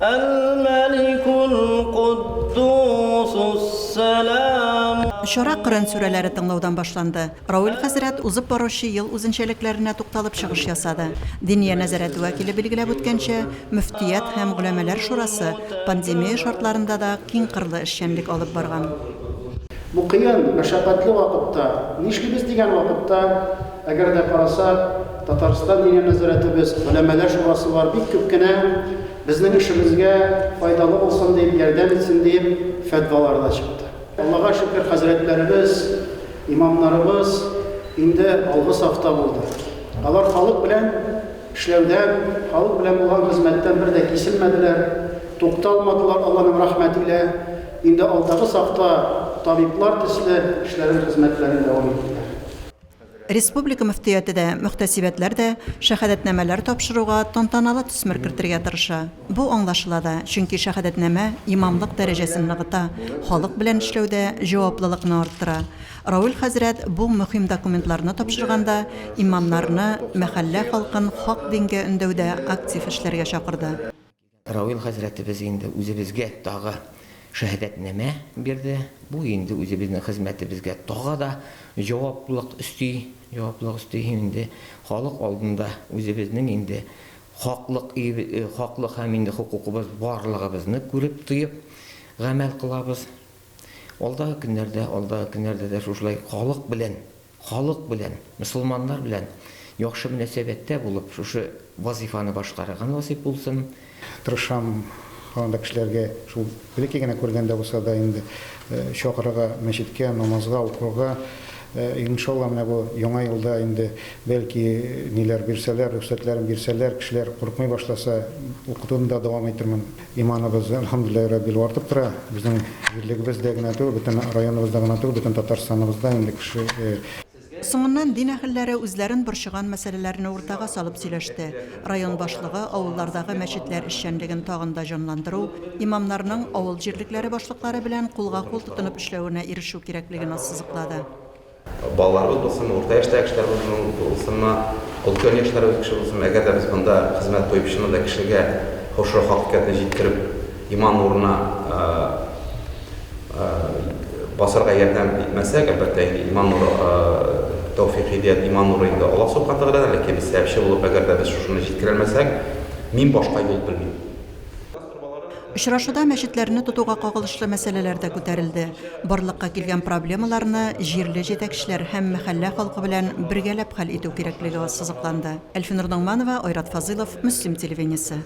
Әл-Мәликул Куддусус Сәлам. Чара Коръән сүрәләре тыңлаудан башланды. Рауил хәзрәт узып баручы ел үзенчәлекләренә тукталып чыгыш ясады. Диния нәзарәте вәкиле билгеләп үткәнчә, мөфтият һәм голәмәләр шурасы пандемия шартларында да киңкырлы эшчәнлек алып барган. Бу кыен, мәшәкатьле вакытта, нишлибез дигән вакытта, әгәр дә карасак, Татарстан Диния нәзарәтебез, Голәмәләр шурасы бар, бик күп кенә безнең эшебезгә файдалы булсын дип, ярдәм итсен диеп, фәтвалар да чыкты. Аллага шөкер, хәзрәтләребез, имамнарыбыз инде алгы сафта булды. Алар халык белән эшләүдән, халык белән булган хезмәттән бер дә киселмәделәр, тукталмадылар, Алланың рәхмәте илә. Инде алдагы сафта табиблар төсле эшләрен, хезмәтләрен дәвам иттеләр. Республика мөфтияте дә, мөхтәсибәтләр дә шәһадәтнамәләр тапшыруга тантаналы төсмер кертергә тырыша. Бу аңлашыла да, чөнки шәһадәтнамә имамлык дәрәҗәсен ныгыта, халык белән эшләүдә җаваплылыкны арттыра. Рауил хәзрәт бу мөһим документларны тапшырганда имамнарны мәхәллә халкын хак дингә өндәүдә актив эшләргә чакырды. Равил хәзрәтебез инде үзебезгә тагы шәһадәтнамә бирде. Бу инде үзебезнең хезмәтебезгә тагы да җаваплылык өсти, җаваплылык өсти һәм инде халык алдында үзебезнең инде хаклык, хаклык һәм инде хокукыбыз барлыгыбызны күреп, тоеп гамәл кылабыз. Алдагы көннәрдә, алдагы көннәрдә дә шушылай халык белән Халык белән, мөселманнар белән яхшы мөнәсәбәттә булып, шушы вазыйфаны башкарырга насыйп булсын. Тырышам һаман да кешеләргә шул бәләкәй генә күргәндә булса да инде чакырырга мәчеткә, намазга укырга. Иншалла, менә бу яңа елда инде бәлки ниләр бирсәләр, рөхсәтләрен бирсәләр, кешеләр курыкмый башласа, укытуны да дәвам итермен. Иманыбыз, әлхәмдүлилләһи раббил, артып тора. Безнең җирлегебездә генә түгел, бөтен районыбызда гына түгел, бөтен Татарстаныбызда инде кеше. Соңыннан дин әһелләре үзләрен борчыган мәсьәләләрне уртага салып сөйләште. Район башлыгы авыллардагы мәчетләр эшчәнлеген тагын да җанландыру, имамнарның авыл җирлекләре башлыклары белән кулга-кул тотынып эшләвенә ирешү кирәклеген ассызыклады. Балаларыбыз булсынмы, урта яшьтәге кешеләр булсынмы, олкән яшьләребез кеше булсынмы, әгәр дә без монда хезмәт куеп, чыннан да кешегә шушы хакыйкатьне җиткереп, иман нурына басарга ярдәм итмәсәк, әлбәттә инде, иман нуры, тәүфыйк, һидәят, иман нуры инде Аллаһ Субхана Тәгаләдән, ләкин без сәбәпче булып, әгәр дә без шушыны җиткерәлмәсәк, мин башка юл белмим. Очрашуда мәчетләрне тотуга кагылышлы мәсьәләләр дә күтәрелде. Барлыкка килгән проблемаларны җирле җитәкчеләр һәм мәхәллә халкы белән бергәләп хәл итү кирәклеге ассызыкланды. Әлфинур Ногманова, Айрат Фазылов, Мөслим телевидениесе.